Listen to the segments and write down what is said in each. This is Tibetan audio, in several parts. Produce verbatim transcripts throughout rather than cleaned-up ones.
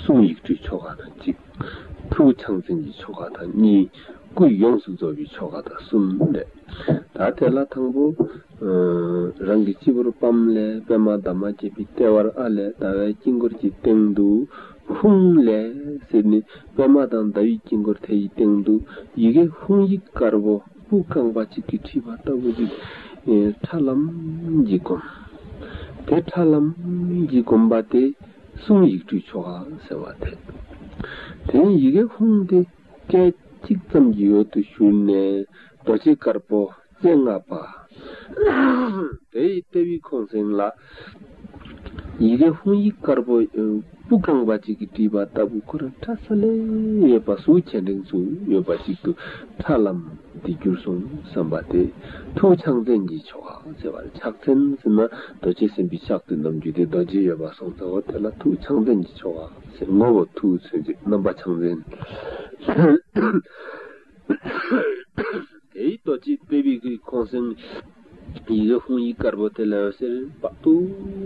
གསུང་ཡིག་འབྲུའི་ཆོ་ག་དང་གཅིག་ཐུགས་ཕྱག་མཚན་གྱི་ཆོ་ག་དང་གཉིས། སྐུ་ཡོངས་སུ་རྫོགས་པའི་ཆོ་ག་དང་གསུམ་རེད། ད་དེ་ལ་དང་པོ། རང་གི་སྤྱི་བོར་པཾ་ལས་པདྨ་འདབ་མ་བརྒྱད་པའི་ལྟེ་བར་ཨ་ལས་ཟླ་བའི་དཀྱིལ་འཁོར་གྱི་སྟེང་དུ། ཧཱུྃ་ལས་ཟེར་ནས་པདྨ་དང་ཟླ་བའི་དཀྱིལ་འཁོར་དེ་ཡི་སྟེང་དུ་ཡི་གེ་ཧཱུྃ་ཡིག་དཀར་པོ་སྤུ་རྐང་པ་གཅིག་གིས་བྲིས་པ་ལྟ་བུ་ཞིག་ཁྲ་ལམ་གྱིས་བསྒོམ། དེ་ཁྲ་ལམ་གྱིས་བསྒོམ་པ་དེ་གསུང་ཡིག་འབྲུའི་ཆོ་ག་ཟེར་བ་དེ། དེ་ཡི་གེ་ཧཱུྃ་དེ་སྐད་ཅིག་ཙམ་གྱི་འོག་ཏུ་ཞུགས་ནས་རྡོ་རྗེ་དཀར་པོ་རྩེ་ལྔ་པ། དེ་ཡི་ལྟེ་བའི་ཁོང་སེང་ལ། ཡི་གེ་ཧཱུྃ་ཡིག་དཀར་པོ་སྤུ་རྐང་པ་གཅིག་གིས་བྲིས་པ་ལྟ་བུ་ཁོ་རང་ཁྲ་ས་ལེ་ཡོད་པ་གཟུགས་ཆེ་འབྲིང་ཚུལ་ཡོད་པ་ཞིག་ཏུ་ཁྲ་ལམ་དེ་གྱུར་སོང་བསམ་པ་དེ། ཐུགས་ཕྱག་མཚན་གྱི་ཆོ་ག་ཟེར་བ་རེད། ཕྱག་མཚན་ཟེར་ན་རྡོ་རྗེ་སེམས་དཔའི་ཕྱག་ཏུ་རྣམ་འགྱུར་དེ་རྡོ་རྗེ་ཡོད་པ་སོང་ཙང་། འོ་དེ་ལ་ཐུགས་ཕྱག་མཚན་གྱི་ཆོ་ག་ཟེར། ངོ་བོ་ཐུགས་མཚོན་བྱེད་རྣམ་པ་ཕྱག་མཚན། དེའི་རྡོ་རྗེ་ལྟེ་བའི་གི་ཁོང་སེང་ཡི་གེ་ཧཱུྃ་ཡིག་དཀར་པོ་དེ་ལ་འོད་ཟེར་དཔག་ཏུ་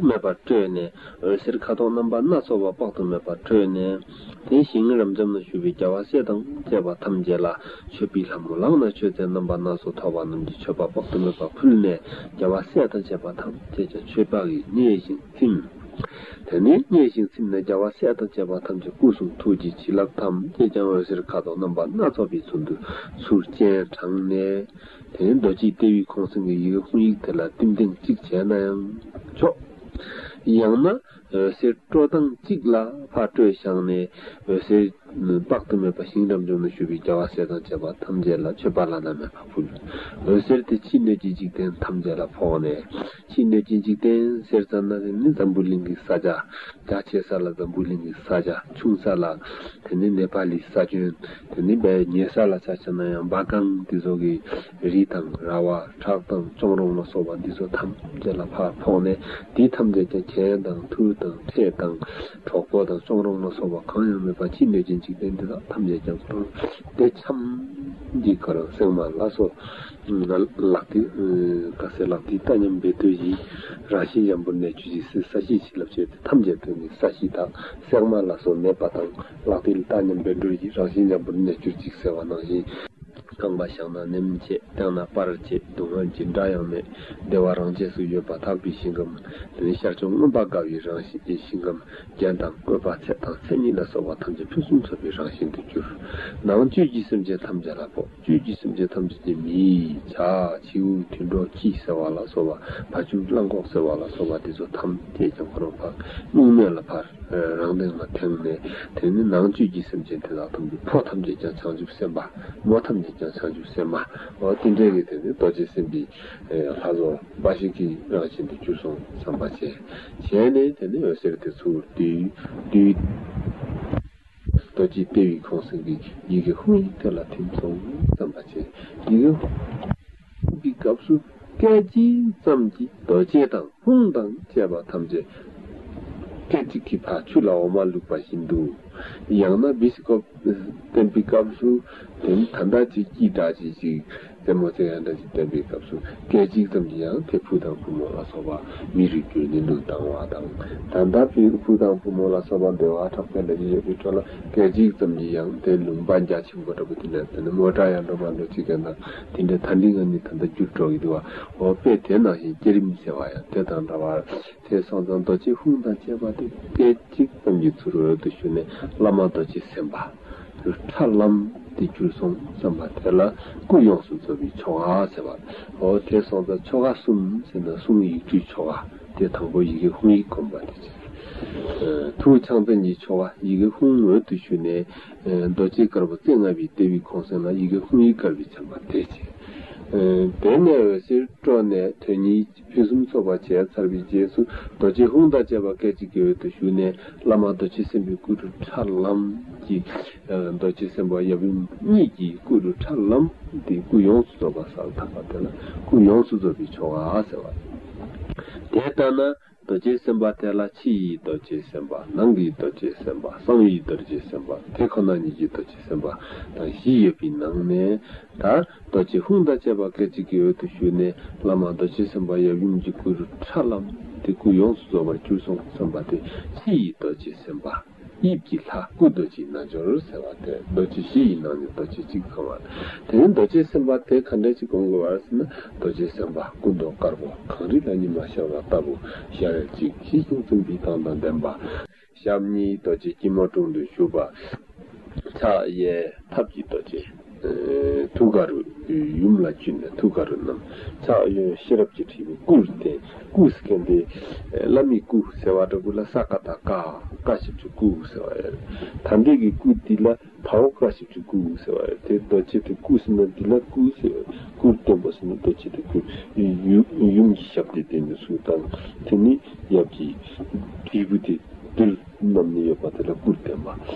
མེད་པ་སྤྲོས་ནས། འོད་ཟེར་ཁ་དོག་རྣམ་པ་སྣ་ཚོགས་པ་དཔག་ཏུ་མེད་པ་སྤྲོས་ནས། དེ་ཞིང་རབ་འབྱམས་ན་བཞུགས་པའི་རྒྱལ་བ་སྲས་དང་བཅས་པ་ཐམས་ཅད་ལ་མཆོད་པའི་ལྷ་མོ་ལག་ན་མཆོད་རྫས་རྣམ་པ་སྣ་ཚོགས་ཐོགས་པ་རྣམས་ཀྱི་མཆོད་པ་དཔག་ཏུ་མེད་པ་ཕུལ་ནས། རྒྱལ་བ་སྲས་དང་བཅས་པ་ཐམས་ཅད་ཀྱང་མཆོད་པ་གིས་མཉེས་ཤིང་ཚིམ། དེ་ནས་མཉེས་ཤིང་ཚིམ་ནས་རྒྱལ་བ་སྲས་དང་བཅས་པ་ཐམས་ཅད་སྐུ་གསུང་ཐུགས་ཀྱི་བྱིན་རླབས་ཐམས་ཅད་ཀྱང་འོད་ཟེར་ཁ་དོག་རྣམ་པ་སྣ་ཚོགས་པའི་ཚུལ་དུ་ཚུར་སྤྱན་དྲངས་ནས། དེ་ནས་རྡོ་རྗེ་ལྟེ་བའི་ཁོང་སེང་གི་ཡི་གེ་ཧཱུྃ་ཡིག་དེ་ལ་ལྟེམ་ལྟེམ་གཅིག་བྱས་ན་ཡང་ཆོག་ཡང་ན་འོད་ཟེར་སྤྲོ་སྟངས་གཅིག་ལ་ཕར་སྤྲོས་བཞག་ནས། འོད་ཟེར་དཔག་ཏུ་མེད་པ་ཞིང་རབ་འབྱམས་ན་བཞུགས་པའི་རྒྱལ་བ་སྲས་དང་བཅས་པ་ཐམས་ཅད་ལ་མཆོད་པ་བླ་ན་མེད་པ་ཕུལ། འོད་ཟེར་དེ་ཕྱི་སྣོད་ཀྱི་འཇིག་རྟེན་ཐམས་ཅད་ལ་ཕོག་ནས། ཕྱི་སྣོད་ཀྱི་འཇིག་རྟེན་ཟེར་ཙམ་ན་དེ་ནི་འཛམ་བུ་གླིང་གི་ས་ཆ། རྒྱ་ཆེ་ས་ལ་འཛམ་བུ་གླིང་གི་ས་ཆ། ཆུང་ས་ལ་དེ་ནི་ནེ་པ་ལི་ས་ཁྱོན། དེ་ནི་བའི་ཉེ་ས་ལ་ཆ་བཞག་ན་ཡང་བ་གང་འདི་ཚོ་གི་རི་དང་ར་བ། བྲག་དང་གཅོང་རོང་ལ་སོགས་པ་འདི་ཚོ་ཐམས་ཅད་ལ་ཕར་ཕོག་ནས། འདི་ཐམས་ཅད་ཀྱང་གྱེན་དང་ཐུར་དང་འཕྲེད་དང་གྲོག་པོ་དང་གཅོང་རོང་ལ་སོགས་པ་གང་ཡང་མེད་པ་ཕྱི་སྣོད་ཀྱི་འཇིག་རྟེན་འདི་དག་ཐམས་ཅད་ཀྱང་ཁོ་རང་དེ་འཆམ་གྱི་ཁོ་རང་གསེག་མ་ལ་སོགས། ལག་མཐིལ། ག་ས་ལག་མཐིལ་ལྟ་མཉམ་འབད་དོ་ཡིས། རང་བཞིན་འཇམ་པོར་གནས་གྱུར་ཅིག་ཟེར། ས་གཞི་བྱིན་རླབས་བྱས་ཏེ་ཐམས་ཅད་དོན་གཉིས་ས་གཞི་དག་གསེག་མ་ལ་སོགས་མེད་པ་དང་། ལག་མཐིལ་ལྟ་མཉམ་འབད་དོ་ཡིས། རང་བཞིན་འཇམ་པོར་གནས་གྱུར་ཅིག་ཟེར་བ་ནང་བཞིན། རྐང་པ་བཞག་ན་ནེམ་བྱེད། བརྐྱངས་ན་སྤར་བྱེད། སྡུག་བསྔལ་གྱི་སྒྲ་ཡང་མེད། བདེ་བ་རང་རྒྱས་སུ་ཡོད་པར་ཐག་པའི་ཞིང་ཁམས། དེ་ནི་ཤར་ཕྱོགས་མངོན་པར་དགའ་བའི་རང་བཞིན་གྱི་ཞིང་ཁམས། རྒྱན་དང་བཀོད་པ་ཚད་དང་མཚན་ཉིད་ལ་སོགས་པ་ཐམས་ཅད་ཕུན་སུམ་ཚོགས་པའི་རང་བཞིན་དུ་གྱུར། ནང་བཅུད་ཀྱི་སེམས་ཅན་ཐམས་ཅད་ལ་ཕོག། བཅུད་ཀྱི་སེམས་ཅན་ཐམས་ཅད་ཀྱི་མེ་ཡིས་བྱ། བྱིའུ་དུད་འགྲོ་ཁྱི་ཟེར་བ་ལ་སོགས་པ། བ་ཕྱུགས་གླང་གོག་ཟེར་བ་ལ་སོགས་པ་འདི་ཚོ་ཐམས་ཅད་ཀྱང་ཁོ་རང་ཕར་སྨྱུང་གནས་ལ་ཕར་རང་སྟེང་ལ་དེངས་ནས། དེ་ནི་ནང་བཅུད་ཀྱི་སེམས་ཅན་དེ་དག་ཐམས་ཅད། ཕོ་ཐམས་ཅད་ཀྱང་བྱང་ཆུབ་སེམས་དཔའ། མོ་ཐམས་ཅད་ཀྱང་བྱང་ཆུབ་སེམས་མ། འོ་དེ་འདྲའི་གི་དེ་ནི་རྡོ་རྗེ་སེམས་དཔའི་ལྷ་བཟོ་འབའ་ཞིག་གི་རང་བཞིན་དུ་གྱུར་སོང་བསམ་པ་བྱས། བྱས་ནས་དེ་ནི་འོད་ཟེར་དེ་ཚུར་བསྡུས་བསྡུས། རྡོ་རྗེ་ལྟེ་བའི་ཁོང་སེང་གི་ཡི་གེ་ཧཱུྃ་ཡིག་དེ་ལ་ཐིམ་སོང་བསམ་པ་བྱས། ཡི་གེ་ཧཱུྃ་གི་སྐབས་སུ་སྐད་ཅིག་ཙམ་གྱིས་རྡོ་རྗེ་དང་ཧཱུྃ་དང་བཅས་པ་ཐམས་ཅད་སྐད་ཅིག་གིས་ཕར་ཆུ་ལ་འོ་མ་བླུགས་པ་བཞིན་དུ། ཡང་ན་བི་སི་ཀོབ་བསྟན་པའི་སྐབས་སུ་དེ་ནི་ད་ལྟ་ཅིག་སྐྱིད་འདྲ་ཅིག་ཅིག་རྩེད་མོ་རྩེ་ཡ་འདྲ་ཅིག་བསྟན་པའི་སྐབས་སུ་སྐད་ཅིག་ཙམ་གྱིས་ཡང་དེ་བུ་དང་བུ་མོ་ལ་སོགས་པ་མི་རུ་གྱུར་ནས་ལུས་བཏང་བ་དང་། ད་ལྟ་བུ་བུ་དང་བུ་མོ་ལ་སོགས་པ་བདེ་བ་དྲག་པོའི་ལས་ཀྱི་ཡོད་པའི་འཕྲོ་ལ་སྐད་ཅིག་ཙམ་གྱིས་ཡང་དེ་ལུང་པ་རྒྱ་ཆེན་པོ་འདྲ་པོ་དེ་ནས་དེ་ནི་མོ་ཊ་ཡང་འགྲོ་མ་འགྲོ་ཅིག་གི་ནང་དེ་འདྲའི་ད་འདི་ང་གཉིས་ད་ལྟ་འགྱུར་འགྲོ་གི་འདུག་བ། འོ་དཔེ་དེ་ནང་བཞིན་བསྐྱེད་རིམ་ཟེར་བ་ཡང་དེ་དང་འདྲ་བར། དེ་སོང་ཙང་རྡོ་རྗེ་ཧཱུྃ་དང་བཅས་པ་དེ་སྐད་ཅིག་ཙམ་གྱིས་ཚུར་འོད་དུ་ཞུ་ནས་བླ་མ་རྡོ་རྗེ་སེམས་དཔའ་ཁྲ་ལམ་དེ་གྱུར་སོང་བསམ་པ་དེ་ལ་སྐུ་ཡོངས་སུ་རྫོགས་པའི་ཆོ་ག་ཟེར་བ། འོ་དེ་སོང་ཙང་ཆོ་ག་གསུམ་ཟེར་ན་གསུང་ཡིག་འབྲུའི་ཆོ་ག་དེ་དང་པོ་ཡི་གེ་ཧཱུྃ་ཡིག་བསྒོམ་པ་དེ་བྱས། ཐུགས་ཕྱག་མཚན་གྱི་ཆོ་ག་ཡི་གེ་ཧཱུྃ་འོད་དུ་ཞུ་ནས། རྡོ་རྗེ་དཀར་པོ་རྩེ་ལྔ་པའི་ལྟེ་བའི་ཁོང་སེང་ལ་ཡི་གེ་ཧཱུྃ་ཡིག་དཀར་པོས་བྱིན་པ་དེ་བྱས། དེ་ནས་འོད་ཟེར་སྤྲོ་ནས་དོན་གཉིས་ཕུན་སུམ་ཚོགས་པ་བྱས་ཚར་བའི་རྗེས་སུ་རྡོ་རྗེ་ཧཱུྃ་དང་བཅས་པ་སྐད་ཅིག་གིས་འོད་དུ་ཞུ་ནས་བླ་མ་རྡོ་རྗེ་སེམས་དཔའི་སྐུ་རུ་ཁྲ་ལམ་གྱི། རྡོ་རྗེ་སེམས་དཔའ་ཡབ་ཡུམ་གཉིས་ཀྱི་སྐུ་རུ་ཁྲ་ལམ་དེ་སྐུ་ཡོངས་སུ་རྫོགས་པ་སར་ཐག་པ་དེ་ལ་སྐུ་ཡོངས་སུ་རྫོགས་པའི་ཆོ་ག་ཟེར་བ་རེད། དེ་ལྟར་ན། རྡོ་རྗེ་སེམས་དཔའ་དེ་ལ་ཕྱི་ཡི་རྡོ་རྗེ་སེམས་དཔའ། ནང་གི་རྡོ་རྗེ་སེམས་དཔའ། གསང་བའི་རྡོ་རྗེ་སེམས་དཔའ། དེ་ཁོ་ན་ཉིད་ཀྱི་རྡོ་རྗེ་སེམས་དཔའ་དང་བཞི་ཡོད་པའི་ནང་ནས། ད་རྡོ་རྗེ་ཧཱུྃ་དང་བཅས་པ་སྐད་ཅིག་གིས་འོད་དུ་ཞུ་ནས་བླ་མ་རྡོ་རྗེ་སེམས་དཔའ་ཡབ་ཡུམ་གྱི་སྐུ་རུ་ཁྲ་ལམ་ དེ་སྐུ་ཡོངས་སུ་རྫོགས་པར་གྱུར་སོང་བསམ་པ་དེ་ཕྱི་ཡི་རྡོ་རྗེ་སེམས་དཔའ། དབྱིབས་ཀྱི་ལྷ་སྐུ་རྡོ་རྗེའི་རྣལ་འབྱོར་ཟེར་བ་དེ་རྡོ་རྗེ་བཞི་ཡི་ནང་ནས་རྡོ་རྗེ་གཅིག་ཚང་བ། དེ་ནས་རྡོ་རྗེ་སེམས་དཔའ་དེ་ག་འདྲ་ཅིག་སྒོམ་དགོས་པ་ཟེར་ན། རྡོ་རྗེ་སེམས་དཔའ་སྐུ་མདོག་དཀར་པོ་གངས་རི་ལ་ཉི་མ་ཤར་བ་ལྟ་བུ། ཞལ་གཅིག་ཞི་ཞིང་འཛུམ་པའི་མདངས་དང་ལྡན་པ། ཞབས་གཉིས་རྡོ་རྗེ་སྐྱིལ་མོ་ཀྲུང་དུ་བཞུགས་པ། ཕྱག་གཡས་ཐབས་ཀྱི་རྡོ་རྗེ་ཐུགས་ཀ་རུ་ཡུམ་ལ་བཅུག་ནས་ཐུགས་ཀ་རུ་བསྣམས། ཕྱག་གཡོན་ཤེས་རབ་ཀྱི་དྲིལ་བུ་སྐུར་བསྟན། སྐུ་ཟེར་མཁན་དེ་བླ་མའི་སྐུ་ཟེར་བ་འདྲ་པོ་ལ་ས་ཀ་བཏགས་སྐ། སྐ་ཞབས་ཀྱུ་སྐུ་ཟེར་བ་ཡོད། ད་ལྟའི་གི་སྐུ་འདི་ལ་བའོ་སྐ་ཞབས་ཀྱུ་སྐུ་ཟེར་བ་ཡོད། དེ་རྡོ་རྗེ་དེ་སྐུ་ཟེར་ན་འདི་ལ་སྐུ་ཟེར་བ་ཡོད། སྐུར་བསྟན་པ་ཟེར་ན་རྡོ་རྗེ་དེ་སྐུ་ཡུམ་ཡུམ་གྱི་ཞབས་དེ་དེ་ནས་ཚུར་བཏང་། དེ་ནས་ཡབ་ཀྱི་དྲིལ་བུ་དེ་རྡུལ་བསྣམས་ནས་ཡོད་པ་དེ་ལ་སྐུར་བསྟན་པ།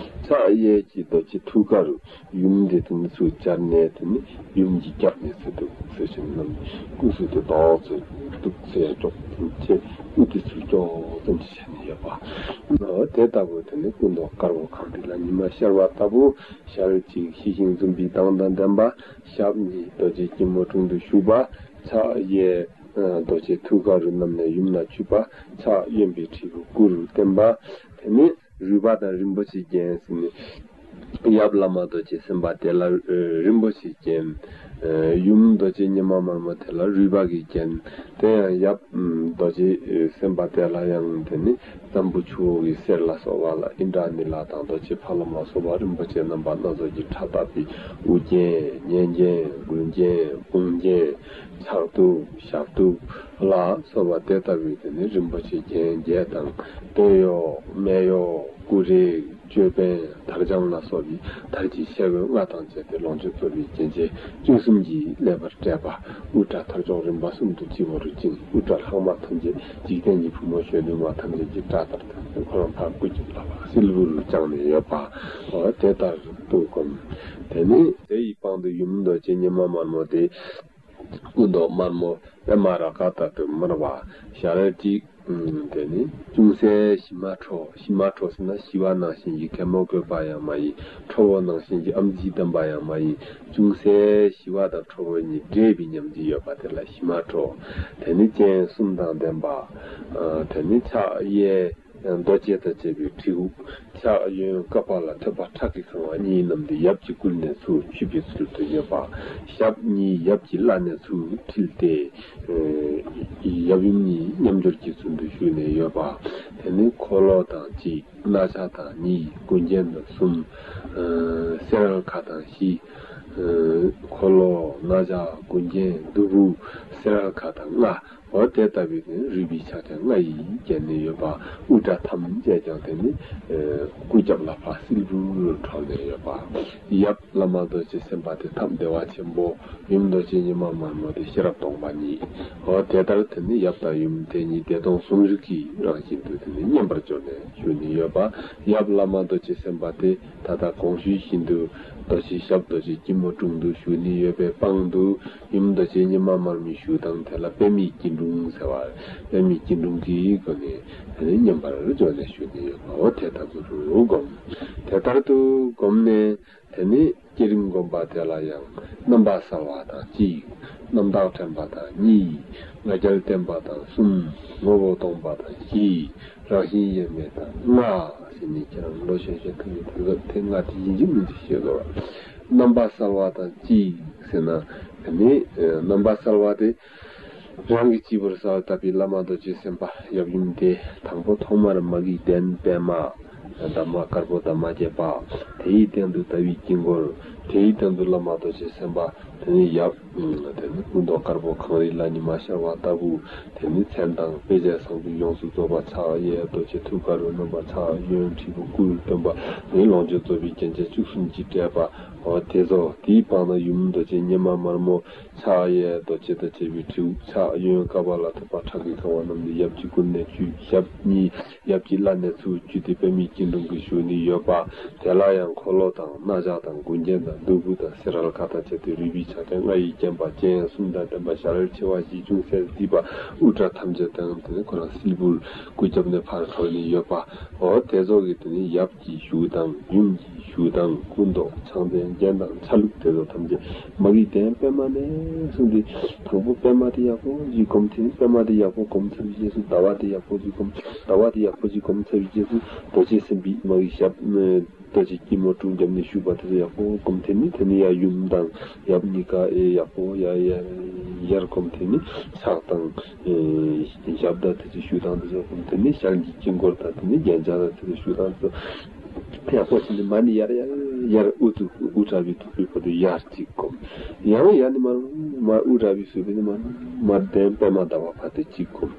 ཕྱག་གཡས་ཀྱི་རྡོ་རྗེ་ཐུགས་ཀ་རུ་ཡུམ་དེ་དེ་ནས་ཚུར་སྦྱར་ནས་དེ་ནས་ཡུམ་གྱི་རྒྱབ་ནས་ཚུར་འདུག་ཚུར་ཕྱིན་ནམ་སྐུ་གཟུགས་དེ་ཏོག་ཙེ་འདུག་ཚེ་ཅོག་ཙེ་དབུ་དེ་ཚུར་ཅོག་ཙམ་ཅིག་བྱས་ནས་ཡོད་པ། དེ་ལྟ་བུ་དེ་ནི་སྐུ་མདོག་དཀར་པོ་གངས་རི་ལ་ཉི་མ་ཤར་བ་ལྟ་བུ། ཞལ་གཅིག་ཞི་ཞིང་འཛུམ་པའི་མདངས་དང་ལྡན་པ། ཞབས་གཉིས་རྡོ་རྗེ་སྐྱིལ་མོ་ཀྲུང་དུ་བཞུགས་པ། ཕྱག་གཡས་རྡོ་རྗེ་ཐུགས་ཀ་རུ་བསྣམས་ནས་ཡུམ་ལ་བཅུག་པ། ཕྱག་གཡོན་པའི་དྲིལ་བུ་སྐུ་རུ་བསྟན་པ། དེ་ནས་རུས་པ་དང་རིན་པོ་ཆེ་རྒྱན་ཟེར་ནས། ཡབ་བླ་མ་རྡོ་རྗེ་སེམས་དཔའ་དེ་ལ་རིན་པོ་ཆེ་རྒྱན། ཡུམ་རྡོ་རྗེ་ཉི་མ་དམར་མོ་དེ་ལ་རུས་པ་གི་རྒྱན། དེ་ཡང་ཡབ་རྡོ་རྗེ་སེམས་དཔའ་དེ་ལ་ཡང་དེ་ནི་འཛམ་བུ་ཆུ་བོ་གི་གསེར་ལ་སོགས་པ་ལ་ཨིནྡྲ་ནི་ལ་དང་རྡོ་རྗེ་ཕ་ལམ་ལ་སོགས་པ་རིན་པོ་ཆེ་རྣམ་པ་སྣ་ཚོགས་ཀྱི་ཕྲ་བཏབ་པའི་དབུ་རྒྱན། སྙན་རྒྱན། མགུལ་རྒྱན། དཔུང་རྒྱན། ཕྱག་གདུབ། ཞབས་གདུབ་ལ་སོགས་པ་དེ་ལྟ་བུའི་དེ་ནི་རིན་པོ་ཆེ་རྒྱན་བརྒྱད་དང་སྟོད་གཡོགས། སྨད་གཡོགས། སྐུ་རས། ཅོད་པན། དར་དཔྱངས་ལ་སོགས་པའི་དར་གྱི་ཤེལ་སྒོ་ལྔ་དང་བཅས་ཏེ་ལོངས་སྤྱོད་རྫོགས་པའི་རྒྱན་ཆ་བཅུ་གསུམ་གྱིས་ཀླས་པར་སྤྲས་པ། དབུ་སྐྲ་ཐར་ལྕོག་རིམ་པ་གསུམ་དུ་སྤྱི་བོ་རུ་བཅིངས། དབུ་སྐྲ་ལྷག་མ་ཐམས་ཅད་འཇིག་རྟེན་གྱི་ཕུང་པོ་གཞོན་ནུ་མ་ཐམས་ཅད་ཀྱི་སྐྲ་ལྟར་དུ་ཁོ་རང་ཕར་སྐུ་རྒྱབ་ལ་ཕར་སིལ་བུར་བརྐྱངས་ནས་ཡོད་པ། འོ་དེ་ལྟར་དུ་བསྒོམ། དེ་ནས་དེ་ཡི་པང་དུ་ཡུམ་རྡོ་རྗེ་ཉི་མ་དམར་མོ་དེ། སྐུ་མདོག་དམར་མོ་པདྨ་རཱ་ག་ལྟར་དུ་དམར་བ། ཞལ་གཅིག་དེ་ནི་ཅུང་ཟད་ཞི་མ་ཁྲོ། ཞི་མ་ཁྲོ་ཟེར་ན་ཞི་བ་ནང་བཞིན་གྱི་གད་མོ་བཀོད་པ་ཡང་མ་ཡིན། ཁྲོ་བོ་ནང་བཞིན་གྱི་ཨམ་ཙིག་ལྡན་པ་ཡང་མ་ཡིན། ཅུང་ཟད་ཞི་བ་དང་ཁྲོ་བོ་གཉིས་འདྲེས་པའི་ཉམས་ཀྱིས་ཡོད་པ་དེ་ལ་ཞི་མ་ཁྲོ། དེ་ནི་སྤྱན་གསུམ་དང་ལྡན་པ། དེ་ནི་ཕྱག་གཡས་རྡོ་རྗེ་དང་བཅས་པའི་དྲིལ་བུ། ཕྱག་གཡོན་ཀ་པཱ་ལ་ཐོད་པ་ཁྲག་གིས་གང་བ་གཉིས་བསྣམས་ཏེ་ཡབ་ཀྱི་སྐུ་ནས་ཚུར་འཁྱུད་པའི་ཚུལ་དུ་ཡོད་པ། ཞབས་གཉིས་ཡབ་ཀྱི་བརླ་ནས་ཚུར་འཁྲིལ་ཏེ། ཡབ་ཡུམ་གཉིས་མཉམ་སྦྱོར་གྱི་ཚུལ་དུ་བཞུགས་ནས་ཡོད་པ། དེ་ནས་འཁོར་ལོ་དང་གཅིག་རྣ་ཆ་དང་གཉིས། མགུལ་རྒྱན་དང་གསུམ། སེ་རལ་ཁ་དང་བཞི། འཁོར་ལོ། རྣ་ཆ། མགུལ་རྒྱན། གདུ་བུ། སེ་རལ་ཁ་དང་ལྔ། འོ་དེ་ལྟ་བུའི་ནི་རུས་པའི་ཕྱག་རྒྱ་ལྔ་ཡིས་བརྒྱན་ནས་ཡོད་པ། དབུ་སྐྲ་ཐམས་ཅད་ཀྱང་དེ་ནི་སྐུ་རྒྱབ་ལ་ཕར་སིལ་བུར་འཁྲོལ་ནས་ཡོད་པ། ཡབ་བླ་མ་རྡོ་རྗེ་སེམས་དཔའ་དེ་ཐབས་བདེ་བ་ཆེན་པོ། ཡུམ་རྡོ་རྗེ་ཉི་མ་དམར་མོ་དེ་ཤེས་རབ་སྟོང་པ་ཉིད། འོ་དེ་ལྟར་དེ་ནི་ཡབ་དང་ཡུམ་དེ་གཉིས་བདེ་སྟོང་ཟུང་འཇུག་གི་རང་བཞིན་དུ་དེ་ནི་མཉམ་པར་སྦྱོར་ནས་བཞུགས་ནས་ཡོད་པ། ཡབ་བླ་མ་རྡོ་རྗེ་སེམས་དཔའ་དེ་ད་ལྟ་གོང་ཞུས་བཞིན་དུ་རྡོ་རྗེ་ཞབས་རྡོ་རྗེ་སྐྱིལ་མོ་ཀྲུང་དུ་བཞུགས་ནས་ཡོད་པའི་པང་དུ། ཡུམ་རྡོ་རྗེ་ཉི་མ་དམར་མོའི་བཞུགས་སྟངས་དེ་ལ་པདྨའི་སྐྱིལ་ཀྲུང་ཟེར་བ། པདྨའི་སྐྱིལ་ཀྲུང་གི་སྒོ་ནས་དེ་ནི་མཉམ་པར་སྦྱོར་ནས་བཞུགས་ནས་ཡོད་པའོ། དེ་ལྟ་བུ་རུ་བསྒོམ། དེ་ལྟར་དུ་བསྒོམས་ནས་དེ་ནི་བསྐྱེད་རིམ་བསྒོམ་པ་དེ་ལ་ཡང་རྣམ་པ་གསལ་བ་དང་གཅིག་རྣམ་དག་དྲན་པ་དང་གཉིས། ང་རྒྱལ་བརྟན་པ་དང་གསུམ། ངོ་བོ་སྟོང་པ་དང་བཞི། རང་བཞིན་དབྱེར་མེད་དང་ལྔ། ཟེར་ནས་ཁྱེད་རང་ལོ་གཞོན་གཞོན་ཐུག་ཡོད་དུས་ཚོད་དེ་ལྔ་དེ་ཡིན་གཅིག་མིན་གཅིག་ཤེས་དགོས། རྣམ་པ་གསལ་བ་དང་གཅིག་ཟེར་ན། དེ་ནི་རྣམ་པ་གསལ་བ་དེ། རང་གི་སྤྱི་བོར་གསལ་བཏབ་པའི་བླ་མ་རྡོ་རྗེ་སེམས་དཔའ་ཡབ་ཡུམ་དེ་དང་པོ་ཐོག་མར་མ་གི་གདན་པདྨ། འདབ་མ་དཀར་པོ་འདབ་མ་བརྒྱད་པ། དེའི་སྟེང་དུ་ཟླ་བའི་དཀྱིལ་འཁོར། དེའི་སྟེང་དུ་བླ་མ་རྡོ་རྗེ་སེམས་དཔའ། དེ་ནི་ཡབ། དེ་ནི་སྐུ་མདོག་དཀར་པོ་གངས་རི་ལ་ཉི་མ་ཤར་བ་ལྟ་བུ། དེ་ནི་མཚན་དང་དཔེ་བྱད་བཟང་པོས་ཡོངས་སུ་རྫོགས་པ། ཕྱག་གཡས་རྡོ་རྗེ་ཐུགས་ཀ་རུ་བསྣམས་པ། ཕྱག་གཡོན་དྲིལ་བུ་སྐུ་རུ་བསྟན་པ། དེ་ནི་ལོངས་སྤྱོད་རྫོགས་པའི་རྒྱན་ཆ་བཅུ་གསུམ་གྱིས་སྤྲས་པ། འོ་དེ་ཚོ་དེའི་པང་ན་ཡུམ་རྡོ་རྗེ་ཉི་མ་དམར་མོ། ཕྱག་གཡས་རྡོ་རྗེ་དང་བཅས་པའི་དྲིལ་བུ། ཕྱག་གཡོན་ཀ་པཱ་ལ་ཐོད་པ་ཁྲག་གིས་གང་བ་བསྣམས་ཏེ་ཡབ་ཀྱི་སྐུ་ནས་བཅུག་ཞབས་གཉིས་ཡབ་ཀྱི་བརླ་ནས་ཚུར་བཅུག་སྟེ་པདྨའི་སྐྱིལ་ཀྲུང་གིས་བཞུགས་ནས་ཡོད་པ། དེ་ལ་ཡང་འཁོར་ལོ་དང་རྣ་ཆ་དང་མགུལ་རྒྱན་དང་གདུ་བུ་དང་སེ་རལ་ཁ་དང་བཅས་ཏེ་རུས་པའི་ཕྱག་རྒྱ་ལྔ་ཡིས་བརྒྱན་པ། སྤྱན་གསུམ་དང་ལྡན་པ། ཞལ་མཆེ་བ་བཞི་ཅུང་ཟད་བརྩིགས་པ། དབུ་སྐྲ་ཐམས་ཅད་དང་དེ་ནི་ཁོ་རང་སིལ་བུར་སྐུ་རྒྱབ་ནས་ཕར་འཁྲོལ་ནས་ཡོད་པ། འོ་དེ་ཚོ་གིས་དེ་ནི་ཡབ་ཀྱི་བཞུགས་སྟངས། ཡུམ་གྱི་ ཞུ་དང་སྐུ་མདོག་ཕྱག་མཚན་རྒྱན་དང་ཆ་ལུགས་དེ་ཚོ་ཐམས་ཅད་མ་གི་གདན་པད་མ་ནས་གསུངས་ཏེ། དང་པོ་པད་མ་དེ་ཡག་པོ་ཅིག་སྒོམ་ཐེངས། པད་མ་དེ་ཡག་པོ་སྒོམ་ཚར་བའི་རྗེས་སུ་ཟླ་བ་དེ་ཡག་པོ་ཅིག་སྒོམ། ཟླ་བ་དེ་ཡག་པོ་ཅིག་སྒོམ་ཚར་བའི་རྗེས་སུ་རྡོ་རྗེ་སེམས་དཔའི་མ་གི་ཞབས། རྡོ་རྗེ་སྐྱིལ་མོ་ཀྲུང་བརྒྱབ་ནས་བཞུགས་པ་དེ་ཚོ་ཡག་པོ་སྒོམ་ཐེངས་ནི། དེ་ནི་ཡར་ཡུམ་དང་ཡབ་གཉིས་ཀ་ཨེ་ཡག་པོ་ཡར་ཡར་ཡར་སྒོམ་ཐེངས་ནི། ཕྱག་དང་ཨེ་ཞབས་དང་དེ་ཚོ་ཞུ་སྟངས་དེ་ཚོ་སྒོམ་ཐེངས་ནི། ཞལ་གྱི་དཀྱིལ་འཁོར་དང་དེ་ནི་རྒྱན་ཆ་དང་དེ་ཚོ་ཞུ་སྟངས་དེ་ཚོ་ཡག་པོ་བྱས་ནས་མར་ནི་ཡར་ཡར་ཡར་དབུ་ཚུགས་དབུ་དྲག་པོའི་ཐུག་པའི་བར་དུ་ཡར་གཅིག་སྒོམ། ཡང་ཡར་ནི་མར་མར་དབུ་དྲག་པོའི་ཟུར་པའི་ནི་མར་མར་གདན་པད་མ་ཟླ་བ་བར་དུ་གཅིག་སྒོམ།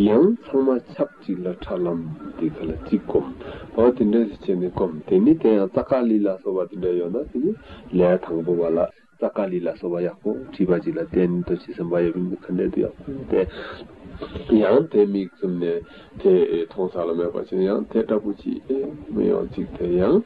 ཡང་ཚང་མ་ཆབས་གཅིག་ལ་ཁྲ་ལམ་དེ་ག་ལ་གཅིག་སྒོམ། འོ་དེ་འདྲ་ཞིག་བྱས་ནས་སྒོམ། དེ་ནི་དེ་ཡང་ཙཀ་ལི་ལ་སོགས་པ་དེ་འདྲ་ཡོད་ན་དེ་ནི་ལས་དང་པོ་བ་ལ། ཙཀ་ལི་ལ་སོགས་པ་ཡག་པོ་བྲིས་པ་ཅིག་ལ་བརྟེན་ཏོ་ཅི་སེམས་པ་ཡབ་ཡུམ་གྱི་ཁ་འདྲེ་དུ་ཡག་པོ་བསྟན། ཡང་དེ་མིག་བཙུམ་ནས་དེ་མཐོང་ས་ལ་མེད་པ་ཅིག་ཡང་དེ་འདྲ་པོ་ཅིག་མི་ཡོང་ཅིག་དེ་ཡང་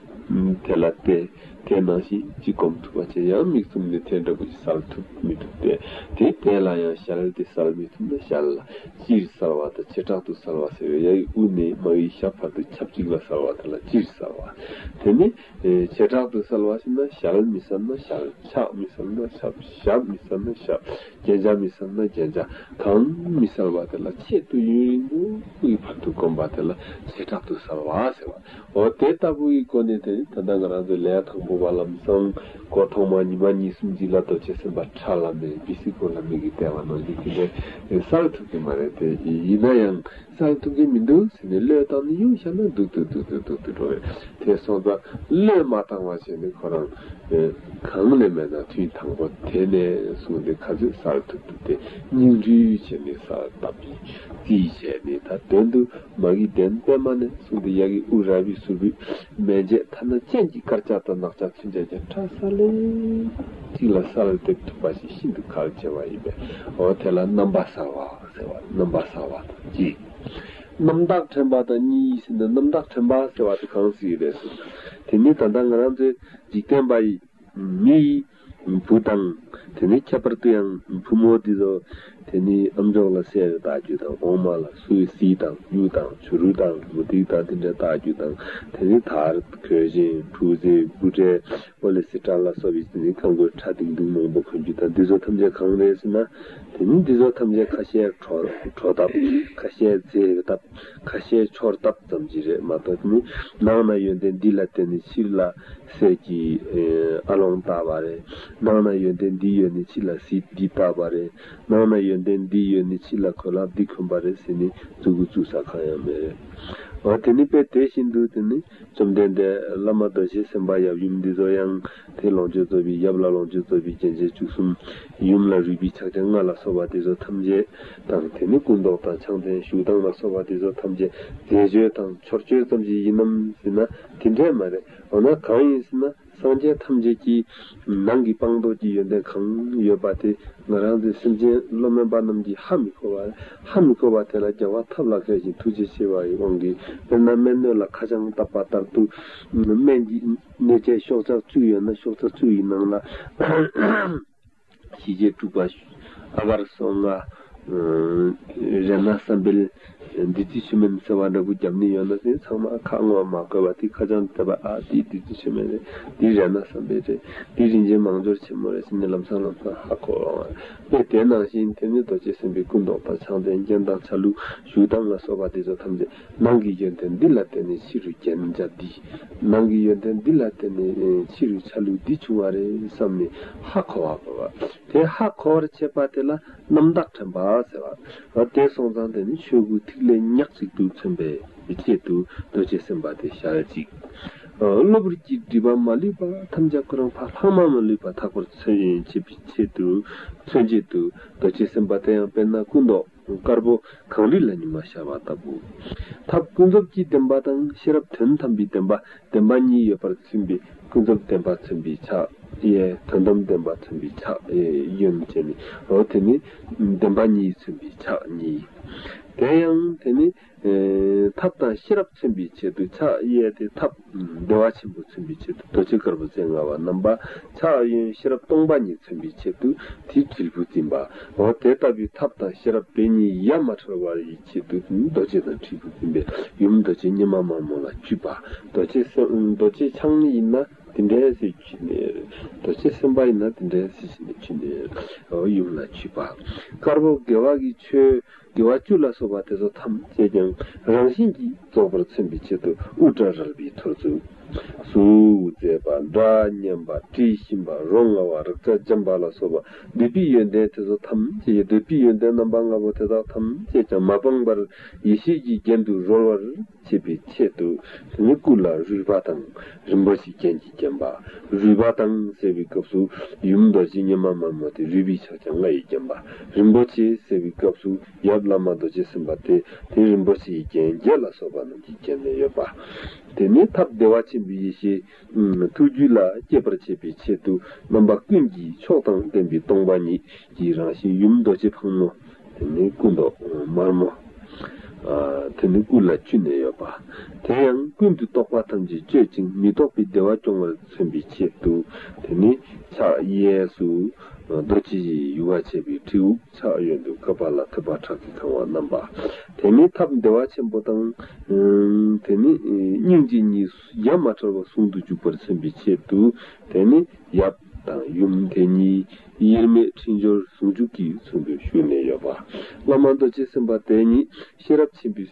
དེ་ལ་བལྟས། དེ་ནང་བཞིན་ཅིག་སྒོམ་ཐུབ་པ་ཅིག་ཡང་མིག་བཙུམ་ནས་དེ་འདྲ་པོ་ཅིག་གསལ་ཐུབ་མི་ཐུབ་སྟེ། དེ་དེ་ལ་ཡང་ཞལ་དེ་གསལ་མི་ཐུབ་ན་ཞལ་ལ། སྤྱིར་གསལ་བ་དང་བྱེ་བྲག་ཏུ་གསལ་བ་ཟེར་བའི་ཡ་ཡི་དབུ་ནས་མ་ཡི་ཞབས་བར་དུ་ཆབས་གཅིག་ལ་གསལ་བ་དེ་ལ་སྤྱིར་གསལ་བ། དེ་ནི། ཨེ་བྱེ་བྲག་ཏུ་གསལ་བ་ཞིག་ན་ཞལ་མི་གསལ་ན་ཞབས། ཕྱག་མི་གསལ་ན་ཞབས། ཞབས་མི་གསལ་ན་ཞབས། རྒྱན་ཆ་མི་གསལ་ན་རྒྱན་ཆ། གང་མི་གསལ་བ་དེ་ལ་ཆེད་དུ་ཡུན་རིང་པོའི་བར་དུ་བསྒོམ་པ་དེ་ལ་བྱེ་བྲག་ཏུ་གསལ་བ་ཟེར་བ། འོ་དེ་ལྟ་བུའི་སྒོ་ནས་དེ་ད་ལྟ་ང་རང་ཚོའི་ལས་དང་པོ་བ་ལམ་སང་སྒོ་ཐོག་མ་ཉི་མ་གཉིས་གསུམ་གཅིག་ལ་རྡོ་རྗེ་སེམས་དཔའ་ཁྲ་ལམ་མེ་བི་སི་ཀོ་ལམ་མེ་གི་ལྟེ་བ་ནང་བཞིན་དེ་འདྲའི་གསལ་ཐུབ་ཀྱི་མ་རེད་དེ། ཡིན་ན་ཡང་གསལ་ཐུབ་ཀྱི་མི་འདུག་ཟེར་ནས་བློས་བཏང་ནས་ཡུམ་བཞག་ན་སྡུག་སྡུག་སྡུག་སྡུག་སྡུག་སྡུག་འགྲོ་རེད། དེ་སོང་ཙང་བློས་མ་བཏང་བ་བྱས་ནས་ཁོ་རང་གང་ལས་མེད་ན་དུས་དང་པོ་དེ་ནས་བཟུང་སྟེ་ག་ཚོད་གསལ་ཐུབ་ཐུབ་དེ་སྙིང་རུས་བྱས་ནས་གསལ་བཏབ་ཀྱི་རྩིས་བྱས་ནས། ད་དོན་དུ་མ་གི་གདན་པད་མ་ནས་བཟུང་སྟེ་ཡ་གི་དབུ་རལ་པའི་ཟུར་ཕུད་མན་ཆད་ཐ་ན་སྤྱན་གྱི་དཀར་ཆ་དང་ནག་ཆ་ཚུན་ཆད་ཀྱང་ཁྲ་གསལ་ལེ་གཅིག་ལ་གསལ་འདེབས་ཐུབ་པ་ཞིག་ཤིན་ཏུ་གལ་ཆེ་བ་ཡིན་པས། འོ་དེ་ལ་རྣམ་པ་གསལ་བ་ཟེར་བ། རྣམ་པ་གསལ་བ་དང་གཅིག་རྣམ་དག་ཕྲེང་བ་དང་གཉིས་ཟེར་ན། རྣམ་དག་ཕྲེང་བ་ཟེར་བ་དེ་གང་ཞིག་རེད་ཟེར་ན། དེ་ནི་ད་ལྟ་ང་རང་ཚོའི་འཇིག་རྟེན་པ་ཡི་མི་ཡི་བུ་དང་། དེ་ནི་ཁྱད་པར་དུ་ཡང་བུ་མོ་འདི་ཚོ་དེ་ནི་ཨམ་ཅོག་ལ་གསེར་བཏགས་རྒྱུ་དང་། འོག་མ་ལ་སོའི་གཟི་དང་གཡུ་དང་བྱུ་རུ་དང་མུ་ཏིག་དང་དེ་འདྲ་བཏགས་རྒྱུ་དང་། དེ་ནི་དར་གོས་ཆེན་གྲུ་གཟིངས་འབུ་ཕྲའི་ཨོ་ལེ་སི་ཏྲ་ལ་སོགས་པའི་དེ་ནི་ཁ་མགོའི་ཁྲ་ཏིང་ཏིང་མང་པོ་གོན་རྒྱུ་དང་། འདི་ཚོ་ཐམས་ཅད་གང་རེད་ཟེར་ན། དེ་ནི་འདི་ཚོ་ཐམས་ཅད་ཁ་ཤས་གྲོ་གྲོ་བཏབ། ཁ་ཤས་རྫས་བཏབ། ཁ་ཤས་ཆོར་བཏབ་ཙམ་ཅིག་རེད་མ་གཏོགས། དེ་ནི་ནང་ན་ཡོན་ཏན་འདི་ལ་བརྟེན་ནས་ཕྱི་ལ་གསེར་གྱི་ཨ་ལོང་བཏགས་པ་རེད། ནང་ན་ཡོན་ཏན་འདི་ཡོད་ནས་ཕྱི་ལ་གཟི་འདི་བཏགས་པ་རེད། ནང་ན་ཡོན་ཏན་འདི་ཡོད་ནས་ཕྱི་ལ་གོས་ལག་འདི་གོན་པ་རེད་ཟེར་ནས་བཙུགས་གི་བཙུགས་ས་གང་ཡང་མེད། འོ་དེ་ནི་དཔེ་དེ་བཞིན་དུ་དེ་ནི་བཅོམ་ལྡན་འདས་བླ་མ་རྡོ་རྗེ་སེམས་དཔའ་ཡབ་ཡུམ་འདི་ཚོ་ཡང་དེ་ལོངས་སྤྱོད་རྫོགས་པའི་ཡབ་ལ་ལོངས་སྤྱོད་རྫོགས་པའི་རྒྱན་ཆ་བཅུ་གསུམ། ཡུམ་ལ་རུས་པའི་ཕྱག་རྒྱ་ལྔ་ལ་སོགས་པ་དེ་ཚོ་ཐམས་ཅད་དང་། དེ་ནི་སྐུ་མདོག་དང་ཕྱག་མཚན་བཞུགས་སྟངས་ལ་སོགས་པ་དེ་ཚོ་ཐམས་ཅད་རྫས་སྤྱོད་དང་ཆོར་སྤྱོད་ཙམ་ཞིག་ཡིན་ནམ་ཟེར་ན་དེ་འདྲས་མ་རེད། འོ་ན་གང་ཡིན་ཟེར་ན། སངས་རྒྱས་ཐམས་ཅད་ཀྱི་ནང་གི་སྤངས་རྟོགས་ཀྱི་ཡོན་ཏན་གང་ཡོད་པ་དེ་ང་རང་ཚོའི་སེམས་ཅན་བློ་དམན་པ་རྣམས་ཀྱིས་ཧ་མི་གོ་བ། ཧ་མི་གོ་བ་དེ་ལ་རྒྱལ་བ་ཐབས་ལ་མཁས་ཤིང་ཐུགས་རྗེ་ཆེ་བ་ཡི་དབང་གིས། དཔེར་ན་སྨན་སྣོད་ལ་ཁ་བྱང་བཏབ་པ་ལྟར་དུ། སྨན་གྱི་སྣོད་ཆས་ཤོག་ཆག་བཅུ་ཡོད་ན་ཤོག་ཆག་བཅུ་ཡི་ནང་ལ། ཞི་བྱེད་དྲུག་པ། ཨ་གར་སོ་ལྔ། རཏྣ་བསམ་འཕེལ། བདུད་རྩི་ཆུ་སྨན་ཟེར་བ་འདྲ་པོ་བརྒྱབ་ནས་ཡོད་ན་དེ་ཚང་མ་ཁ་སྔོན་མ་བཀོད་པ་དེ་ཁ་བྱང་བཏབ་པ། ཨ་དེ་བདུད་རྩི་ཆུ་སྨན་རེད། དེ་རཏྣ་བསམ་འཕེལ་རེད། དེ་རིན་ཆེན་མང་སྦྱོར་ཆེན་མོ་རེད་ཟེར་ནས་ལམ་སང་ལམ་སང་ཧ་གོ་བ། དེ་དེ་ནང་བཞིན་དེ་ནི་རྡོ་རྗེ་སེམས་དཔའི་སྐུ་མདོག་དང་ཕྱག་མཚན་རྒྱན་དང་ཆ་ལུགས་བཞུགས་སྟངས་ལ་སོགས་པ་དེ་ཚོ་ཐམས་ཅད། ནང་གི་ཡོན་ཏན་འདི་ལ་བརྟེན་ནས་ཕྱི་རུ་རྒྱན་ཆ་འདི། ནང་གི་ཡོན་ཏན་འདི་ལ་བརྟེན་ནས་ཨེ་ཕྱི་རུ་ཆ་ལུགས་འདི་བྱུང་བ་རེད་བསམ་ནས་ཧ་གོ་བ་དགོས་པ། དེ་ཧ་གོ་བར་བྱེད་པ་དེ་ལ་རྣམ་དག་ཕྲེང་བ་ཟེར་བ། དེ་སོང་ཙང་དེ་ནི་ཆོས་སྐུ་ཐིག་ལེ་ཉག་གཅིག་ཏུ་མཚོན་པའི་ཆེད་དུ་རྡོ་རྗེ་སེམས་དཔའ་དེ་ཞལ་གཅིག་གློ་བུར་གྱི་སྒྲིབ་པ་མ་ལུས་པ་ཐམས་ཅད་ཁོ་རང་ཕར་ལྷག་མ་མ་ལུས་པ་དག་པར་མཚོན་ཡོང་བྱེད་པའི་ཆེད་དུ། མཚོན་བྱེད་དུ་རྡོ་རྗེ་སེམས་དཔའ་དེ་ཡང་དཔེར་ན་སྐུ་མདོག་དཀར་པོ་གངས་རི་ལ་ཉི་མ་ཤར་བ་ལྟ་བུ། ཐབས་ཀུན་རྫོབ་ཀྱི་བདེན་པ་དང་ཤེས་རབ་དོན་དམ་པའི་བདེན་པ། བདེན་པ་གཉིས་ཡོད་པར་མཚོན་པའི་ཀུན་རྫོབ་བདེན་པ་མཚོན་པའི་ཕྱག་གཡས། དོན་དམ་བདེན་པ་མཚོན་པའི་ཕྱག་གཡོན་བྱས་ནས། འོ་དེ་ནི་བདེན་པ་གཉིས་མཚོན་པའི་ཕྱག་གཉིས། དེ་ཡང་དེ་ནི་ཐབས་དང་ཤེས་རབ་མཚོན་པའི་ཆེད་དུ་ཕྱག་གཡས་དེ་ཐབས་བདེ་བ་ཆེན་པོ་མཚོན་པའི་ཆེད་དུ་རྡོ་རྗེ་དཀར་པོ་རྩེ་ལྔ་པ་བསྣམས་པ། ཕྱག་གཡོན་ཤེས་རབ་སྟོང་པ་ཉིད་མཚོན་པའི་ཆེད་དུ་དེའི་དྲིལ་བུ་འཛིན་པ། འོ་དེ་ལྟ་བུའི་ཐབས་དང་ཤེས་རབ་དེ་གཉིས་ཡ་མ་བྲལ་བ་ཡི་ཆེད་དུ་རྡོ་རྗེ་དང་དྲིལ་བུ་འཛིན་པའི་ཡུམ་རྡོ་རྗེ་སྙེ་མ་དམར་མོ་ལ་འཁྱུད་པ། རྡོ་རྗེ་སེམས་རྡོ་རྗེ་འཆང་ཡིན་ན། དེ་འདྲའི་སེ་ཁྱུད་ནས། རྡོ་རྗེ་སེམས་དཔའ་ཡིན་ན་དེ་འདྲའི་སེ་ཁྱུད་ནས་ཁྱུད་ནས། འོ་ཡུམ་ལ་འཁྱུད་པ། དཀར་པོ་དགེ་བ་གི་ཆོས་དགེ་བ་བཅུ་ལ་སོགས་པ་དེ་ཚོ་ཐམས་ཅད་ཀྱང་རང་བཞིན་གྱིས་རྫོགས་པར་མཚོན་པའི་ཆེད་དུ་དབུ་སྐྲ་རལ་པའི་ཐོར་ཚུགས། གཟུགས་མཛེས་པ་སྒྲ་སྙན་པ་དྲི་ཞིམ་པ་རོ་མངར་བ་རེག་བྱ་འཇམ་པ་ལ་སོགས་པ་འདོད་པའི་ཡོན་ཏན་དེ་ཚོ་ཐམས་ཅད་ཀྱི་འདོད་པའི་ཡོན་ཏན་རྣམ་པ་ལྔ་པོ་དེ་དག་ཐམས་ཅད་ཀྱང་མ་སྤངས་པར་ཡེ་ཤེས་ཀྱི་རྒྱན་དུ་རོལ་བར་བྱེད་པའི་ཆེད་དུ། དེ་ནི་སྐུ་ལ་རུས་པ་དང་རིན་པོ་ཆེའི་རྒྱན་གྱིས་བརྒྱན་པ། རུས་པ་དང་ཟེར་བའི་སྐབས་སུ་ཡུམ་རྡོ་རྗེ་སྙེ་མ་དམར་མོ་དེ་རུས་པའི་ཕྱག་རྒྱ་ལྔ་ཡིས་བརྒྱན་པ། རིན་པོ་ཆེ་ཟེར་བའི་སྐབས་སུ་ཡབ་བླ་མ་རྡོ་རྗེ་སེམས་དཔའ་དེ་དེ་རིན་པོ་ཆེའི་རྒྱན་བརྒྱད་ལ་སོགས་པ་རྣམས་ཀྱིས་བརྒྱན་ནས་ཡོད་པ། དེ་ནི་ཐབས་བདེ་བ་ཆེན་པོའི་ཡེ་ཤེས་ཐུགས་རྒྱུད་ལ་སྐྱེད་པར་བྱེད་པའི་ཆེད་དུ་རྣམ་པ་ཀུན་གྱི་མཆོག་དང་ལྡན་པའི་སྟོང་པ་ཉིད་ཀྱི་རང་བཞིན་ཡུམ་རྡོ་རྗེ་ཕག་མོ། དེ་ནི་སྐུ་མདོག་དམར་མོ། ཨ། དེ་ནི་སྐུ་ལ་འཁྱུད་ནས་ཡོད་པ། དེ་ཡང་ཀུན་ཏུ་རྟོག་པ་ཐམས་ཅད་གཅོད་ཅིང་མི་རྟོག་པའི་བདེ་བ་སྐྱོང་བར་མཚོན་པའི་ཆེད་དུ། དེ་ནི་ཕྱག་གཡས་སུ་རྡོ་རྗེ་ཡི་ཡུ་བ་བྱས་པའི་དྲིལ་བུ། ཕྱག་གཡོན་དུ་ཀ་པཱ་ལ་ཐོད་པ་ཁྲག་གིས་གང་བ་བསྣམས་པ། དེ་ནི་ཐབས་བདེ་བ་ཆེན་པོ་དང་། དེ་ནི་སྙིང་རྗེ་གཉིས་ཡ་མ་བྲལ་བར་ཟུང་དུ་འཇུག་པར་མཚོན་པའི་ཆེད་དུ། དེ་ནི་ཡབ་དང་ཡུམ་དེ་གཉིས་དབྱེར་མེད་འཕྲིན་སྦྱོར་ཟུང་འཇུག་གི་ཚུལ་དུ་བཞུགས་ནས་ཡོད་པ། བླ་མ་རྡོ་རྗེ་སེམས་དཔའ་དེ་ཉིད་ཤེས་རབ་ཆེན་པོའི་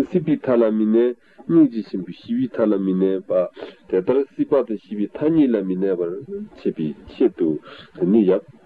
སྲིད་པའི་མཐའ་ལ་མི་གནས། སྙིང་རྗེ་ཆེན་པོའི་ཞི་བའི་མཐའ་ལ་མི་གནས་པ། དེ་ལྟར་སྲིད་པ་དང་ཞི་བའི་མཐའ་གཉིས་ལ་མི་གནས་པར་བྱེད་པའི་ཆེད་དུ། དེ་ནི་ཡབ་